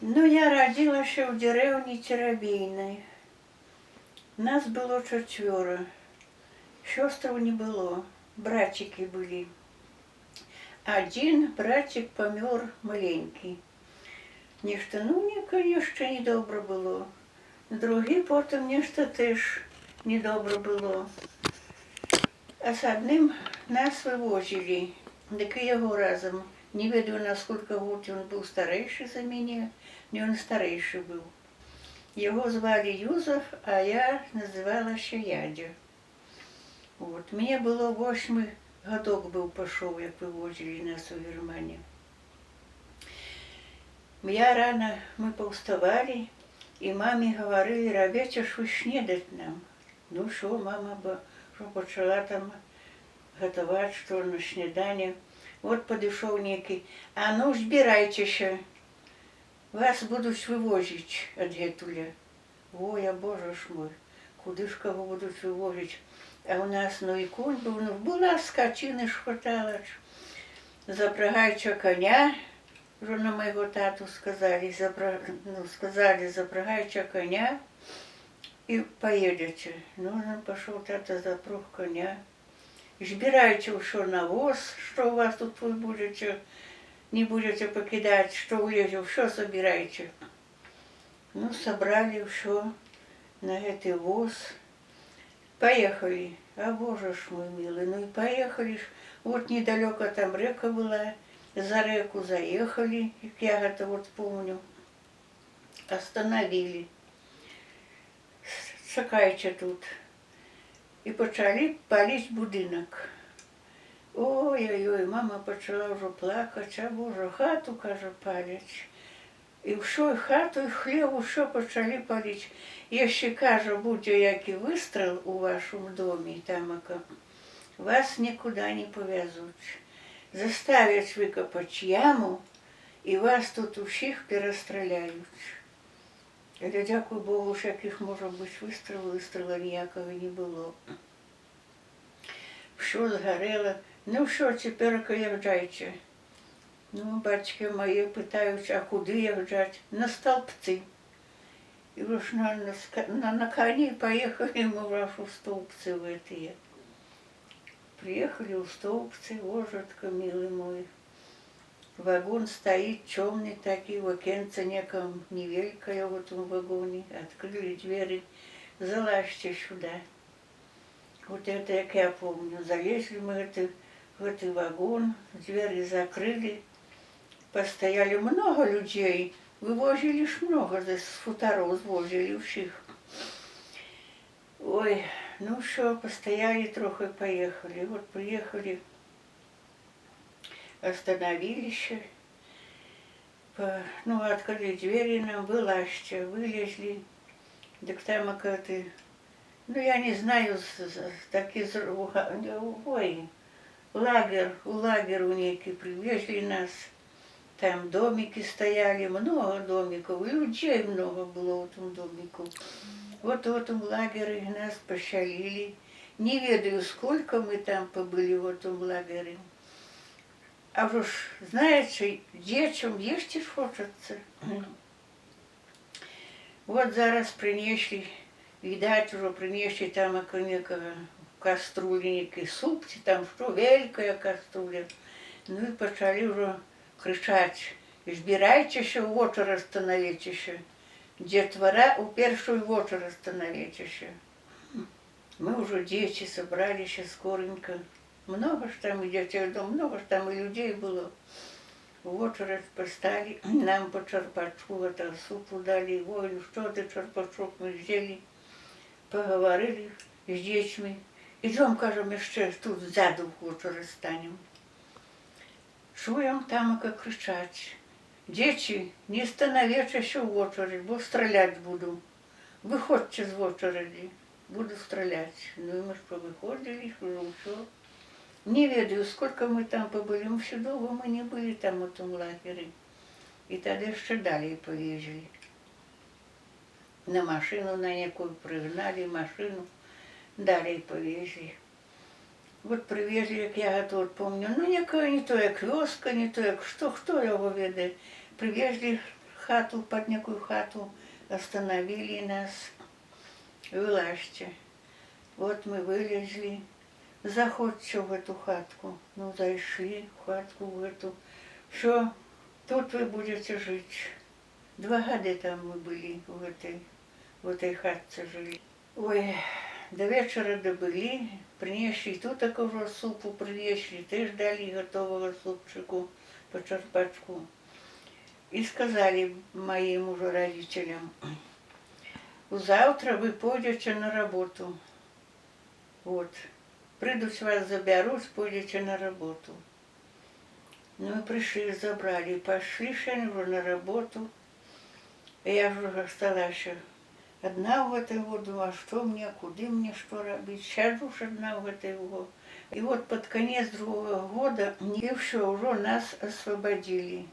Ну, я радзілася ў дзярэўні Церабейнай. Нас было чацвёра. Сёстраў не было, брацікі былі. Адзін брацік памёр маленькі. Нешта, ну, не, конечно, недобра было. Другі потым нешта тэж недобра было. А з адным нас вывозілі, дык і яго разам. Не ведаю, на сколько год ён быў старэйшы за мяне, не, ён старэйшы быў. Яго звалі Юзаф, а я называлася Ядзя. Вот. Мне было восьмы гадок быў пашоў, як вывозілі нас у Германію. Я рано, мы паўставалі, і маме гаварылі: «Рабіце ж вы снедаць нам». Ну што, мама бы што пачала там гатаваць, што на сняданне. Вот падышоў некі: «А ну, збірайцеся, вас будуць вывозіць адгэтуля». Ой, а божа ж мой, куды ж каго будуць вывозіць? А у нас, ну, і конь быў, ну, была скаціны ж хватала ж. «Запрагайце коня», жона майго тату сказали, ну, сказали: «Запрагайце коня и поедете». Ну, он пошел, тата запрог коня. «Збірайце ўсё на воз, что у вас тут вы будете, не будете покидать, что влезе, все собирайте». Ну, собрали все на этот воз. Поехали. А боже ж мой милый, ну и поехали ж. Вот недалеко там река была, за реку заехали, как я это вот помню. Остановили. «Чакайце тут». І пачалі паліць будынак. Ой-ой-ой, мама пачала ўжо плакаць: «А божа, хату, — кажа, — паляць». І ўсё, і хату, і хлеў, усё пачалі паліць. «Яшчэ, — кажа, — будзе які выстрел у вашым доме, тамака, вас нікуды не павязуць. Заставяць выкапаць яму, і вас тут усіх перастраляюць». Але, дзякуй Богу, всяких, можа быць, выстрела ніякага не было. Всё згарэла. «Ну што, цяпер язджайце». Ну, бацькі мае пытаюць: «А куды язджаць?» «На Столбцы». І уж на коне поехали мы в вашу Столбцы в эти. Приехали в Столбцы, божатка милый мой. Вагон стоит темный такой, в окенце неком невеликое в этом вагоне. Открыли двери: «Залазьте сюда». Вот это, как я помню, залезли мы в этот вагон, двери закрыли. Постояли много людей, вывозили ж много, с хуторов звозили всех. Ой, ну что, постояли трохи, поехали. Вот приехали, остановились. Ну, открыли двери нам: «Вылазьте». Вылезли. Так там ты, ну, я не знаю, такі, ой, лагерь, у лагерь у некий привезли нас. Там домики стояли, много домиков, и людей много было в том домику. Вот в этом лагере нас поселили. Не ведаю, сколько мы там побыли в этом лагере. А уж, знаете, детям есть ж хочется. Вот зараз принесли, видать, уже принесли там некого каструлі нейкі суп, ці там што, вялікая каструля. Ну і пачалі ўжо крычаць: «Збірайцеся, ў очередь становіцеся. Дзетвара, у першую очередь становіцеся». Мы ўжо дзеці собрались скоренько. Много ж там и детей, да много ж там и людей было. В очередь поставили, нам по черпачку это супу дали. Ой, ну что ты, черпачок мы взяли, поговорили с детьми. «Идем, — кажем, — еще тут сзаду в очередь станем». Чуем, там как кричать: «Дети, не становитесь в очередь, бо стрелять буду. Выходите з очереди, буду стрелять». Ну и мы ж повыходили, уже все. Не ведаю, сколько мы там побыли. Мы все долго мы не были там, в том лагере. И тогда еще далее повезли. На машину на некую пригнали машину, далее повезли. Вот привезли, як я это вот помню, ну, некая не то як вёска, не то як что, хто його ведае. Привезли, Хату, под некую хату остановили нас. «Вылазьте». Вот мы вылезли. «Заходзьце в эту хатку». Ну, зашли в хатку в эту. «Все, тут вы будете жить». 2 года там мы были, в этой хатце жили. Ой, до вечера добыли, принесли тут такого супу, принесли, тоже дали готового супчику по черпачку. И сказали моим уже родителям: «Завтра вы пойдете на работу. Вот. Придут, вас заберут, пойдете на работу». Ну и пришли, забрали. Пошли ж они уже на работу. И я уже осталась одна в этой вот, думаю, а что мне, куды мне, что рабіць? Сяджу ж одна в этой вот. И вот под конец другого года, и все, уже нас освободили.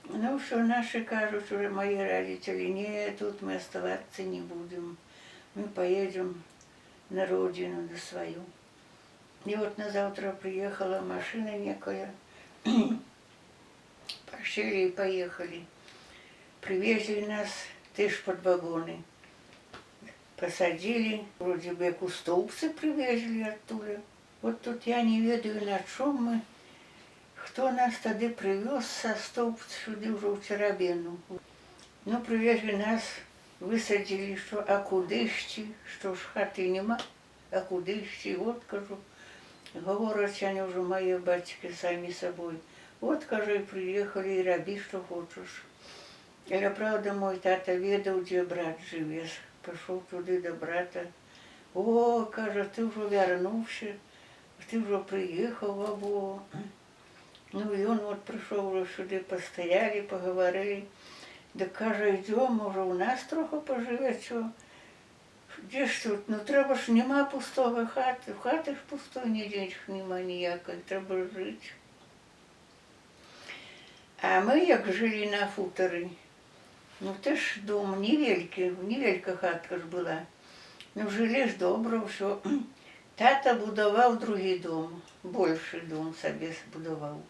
Ну, что наши кажуць, уже мои родители: «Не, тут мы оставаться не будем. Мы поедем на родину, на свою». И вот на завтра приехала машина некая. Пошли и поехали. Привезли нас тоже под вагоны. Посадили, вроде бы, как у Столбцы привезли оттуда. Вот тут я не ведаю, на чем мы, кто нас тогда привез со Столбц сюда уже в Церабену. Ну, привезли нас, высадили, что, а куды йти, что ж хаты нема, а куды йти, вот, кажу, говорят они уже, мои батьки, сами собой. «Вот, кажу, и приехали, и рабі, что хочешь». Але, правда, мой тата ведаў, дзе брат жыве. Пашоў туды да брата. «О, — кажа, — ты ўжо вярнуўся, ты ўжо прыехаў або». Ну, і ён вот прыйшоў ужо сюды, пастаялі, пагаварылі. Да кажа: «Ідзём, можа, у нас трохі пажывеш. Дзе ж тут? Ну трэба ж, нема пустого хаты, в хаты ж пустой нідзе ж нема ніякай, трэба жыць». А мы як жылі на футары, ну теж дом невелькі, невелька хатка ж була. Ну, жылі ж добра ўсё. Тата будаваў другі дом, большы дом сабе збудаваў.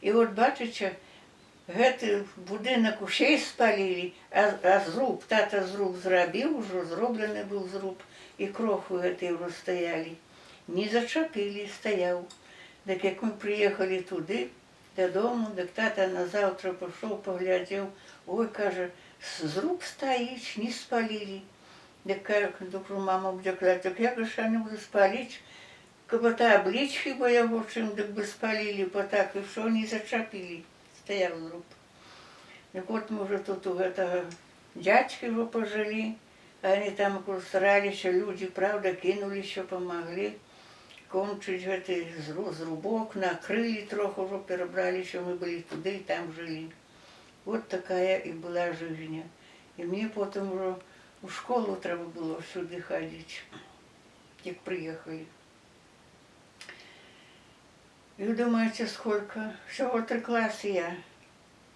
І от бачыце, гэты будынак усе спалілі, а зруб, тата зруб зрабіў, ужо зроблены быў зруб, і крохвы гэтыя ўжо стаялі. Не зачапілі, стаяў. Дык як мы прыехалі туды, дадому, дык тата назаўтра пашоў, паглядзеў: «Ой, — кажа, — зруб стаіць, не спалілі». Дык кажа, дык мама будзе казаць: «Так як жа ж яны будуць спаліць, каб та абліць хіба яго чым, дык бы спалілі, бо так і ўсё, не зачапілі». Стаяў зруб. Так вот мы уже тут у гэтага дядьки уже пожили, они там старались, люди, правда, кинулись, помогли кончить гэты зрубок, накрыли троху, уже перебрались, мы были туды и там жили. Вот такая и была жизнь. И мне потом уже у школу трэба было сюды ходить, як приехали. И вы думаете, сколько? Всего три класса я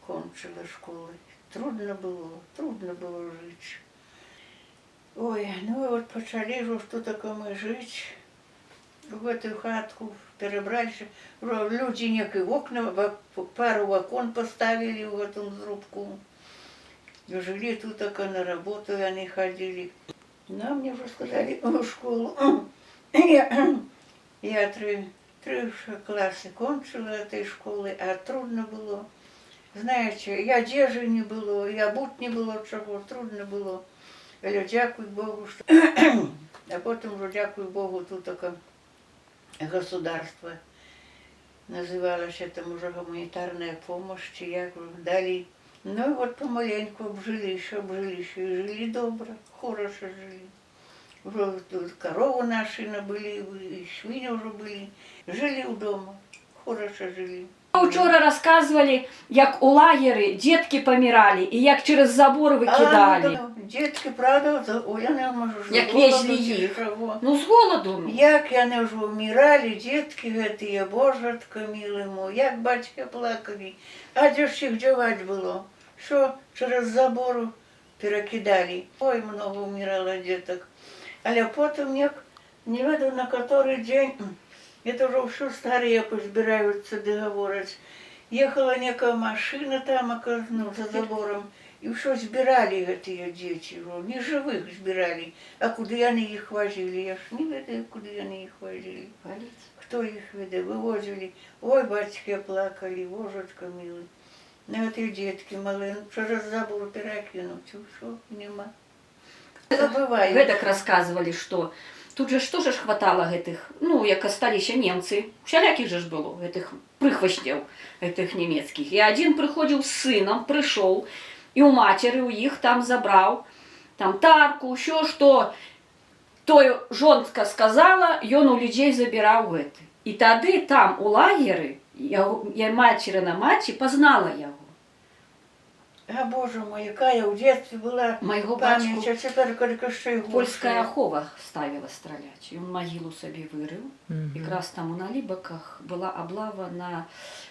кончила школы. Трудно было жить. Ой, ну и вот почали же, что такое мы жить. В эту хатку перебрались. Люди некие окна, пару окон поставили в этом зрубку. Жили тут, так на работу они ходили. Нам мне уже сказали в школу. Я три классы кончила этой школы, а трудно было. Знаете, и одежды не было, и обуть не было чего, трудно было. Але дзякуй Богу, что. А потом уже, дзякуй Богу, тут такое государство называлось, это уже гуманитарная помощь, чи як дали. Ну и вот помаленьку обжились, обжились, и жили добро, хорошо жили. Уже тут корову наши набыли, и свиньи уже были. Жили у дома, хорошо жили. Учора расказвалі, як у лагеры дзеткі паміралі і як через забор выкідалі. А, ну, детки, правда, ой, я не можу ж Як голоду везлі чи їх. чого. Ну, з голаду. Ну. Як яны ўжо ўміралі, дзеткі гэтыя, божатка мілы мой, як бацькі плакалі. А дзе ж іх дзяваць было? Що через забору перакідалі. Ой, много умирало деток. Але потым як, не ведаю, на который день, это уже все старые позбираются, да говорят. Ехала некая машина там, ну, за забором, і ўсё збіралі гэтыя дзеці, ўжо, не жывых збіралі. А куды яны іх вазілі? Я ж не ведаю, куды яны іх вазілі. Паліць. Хто іх ведае, вывозілі. Ой, бацькі плакалі, божачка мілы. На гэтыя дзеткі малыя, ну, через забор перакінуць, усё, нема. Забываю. Гэтак рассказывали, что тут же ж тоже ж хватало гэтых, ну, як асталіся немцы, усялякіх же ж было, гэтых прыхвасняў, гэтых нямецкіх. І адзін прыходзіў з сынам, прыйшоў, і ў мацеры ў іх там забраў, там тарку, ўсё, што той жонка сказала, ён у людзей забіраў гэты. І тады там у лагеры я мацерына маці пазнала яго. А боже мой, якая ў детстве была Майго памяць, бацьку а цяпер толькі яшчэ й польская горшая. ахова ставіла страляць. Ён магілу сабе вырыў. Якраз там у Налібаках была облава на,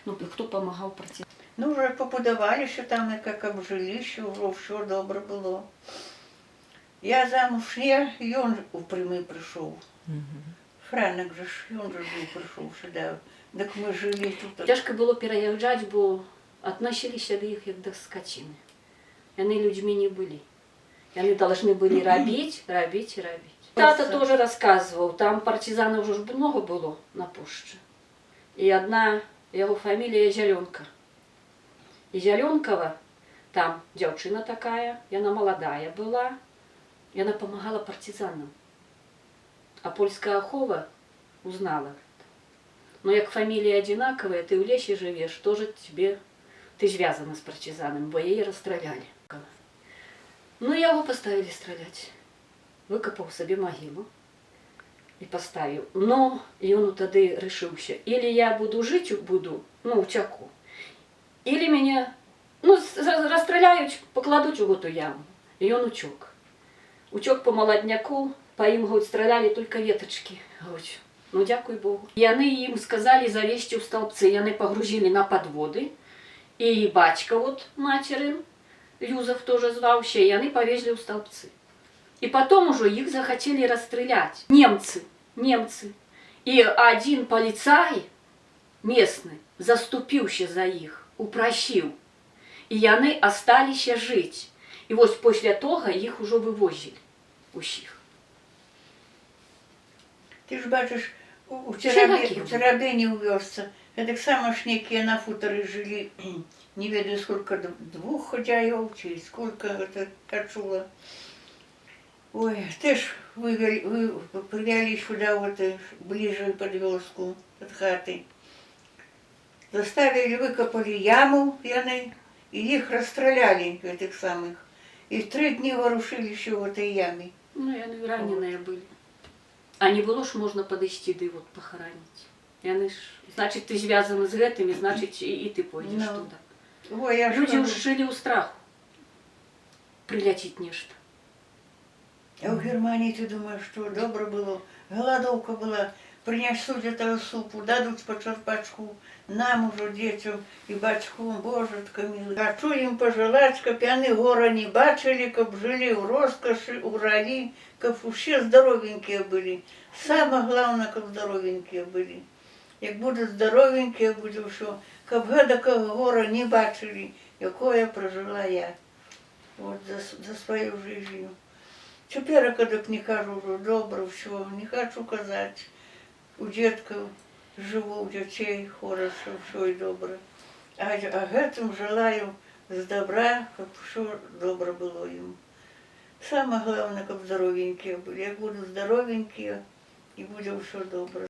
ну, хто памагаў праці. Ну, вже побудувалися там, як обжилися, вже все добре було. Я замуж не, і он у прямий прийшов. Франок же ж, он же був прийшов сюди. Так ми жили тут. Цяжка было пераязджаць, бо относиліся да іх як да скаціны. Яны людзьмі не былі. Яны должны былі рабіць, рабіць і рабіць. Тата тоже рассказываў, там партизанаў ўжо ж много было на пушчы. І адна яго фамілія Зялёнка. І Зялёнкава, там дзяўчына такая, яна маладая была, яна памагала партизанам. А польская ахова узнала гэта. Но як фамилия одинаковая, ты ў лесе жывеш, тоже тебе ты звязана з партизанами, бо яе расстраляли. Ну, яго паставілі страляць. Выкапаў сабе магілу і паставіў. Но ён тады рашыўся: или я буду жыць, буду, ну, уцяку, или мяне, ну, расстраляюць, пакладуць у гэту яму. І ён уцёк. Уцёк по маладняку, па ім, говорит, стралялі только веточки. Говорит, ну, дзякуй Богу. Яны ім сказалі завесці ў Столбцы, яны пагрузілі на падводы. І бацька вот мацерын, Юзаф тоже зваўся, і яны павезлі ў Столбцы. І потом ужо іх захацелі расстралять. Немцы, немцы. І адзін паліцай местны заступіўся за іх, упрасіў. І яны асталіся жыць. І вось пасля тога іх ужо вывозілі усіх. Ти ж бачиш, у Всякі у Церабині у вёсцы, так само ж некие на хуторе жили, не ведаю, сколько, двух хозяев, чи сколько это я чула. Ой, теж вывели, привели сюда вот ближе под вёску, от хаты. Заставили, выкопали яму яны, и их расстреляли, этих самых. И 3 дни ворушились в этой яме. Ну, яны раненые были. А не было ж можна падысці ды вот похоронить. Яны ж, значит, ты звязаны з гэтымі, значит, і ты пойдзеш Ну. туда. Ой, я ж Людзі кажу. ўж жылі ў страху. Прыляціць нешта. А ў Германии, ты думаешь, что добро было? Голодовка была. Принесут этого супу, дадут по черпачку нам уже, детям и бацькам, божачка милый. Хочу им пожелать, каб яны гора не бачили, каб жили в роскоши, у раі, каб все здоровенькие были. Самое главное, каб здоровенькие были. Як будут здоровенькие, буде все. Каб гэтакага гора не бачили, якое прожила я. Вот за свою жизнь. Теперь, когда не кажу уже добро, все, не хочу казать. У детков живу, у детей хорошо, все и добро. А гэтым желаю с добра, каб все добро было им. Самое главное, каб здоровенькие были. Як будут здоровенькие, и будет все добро.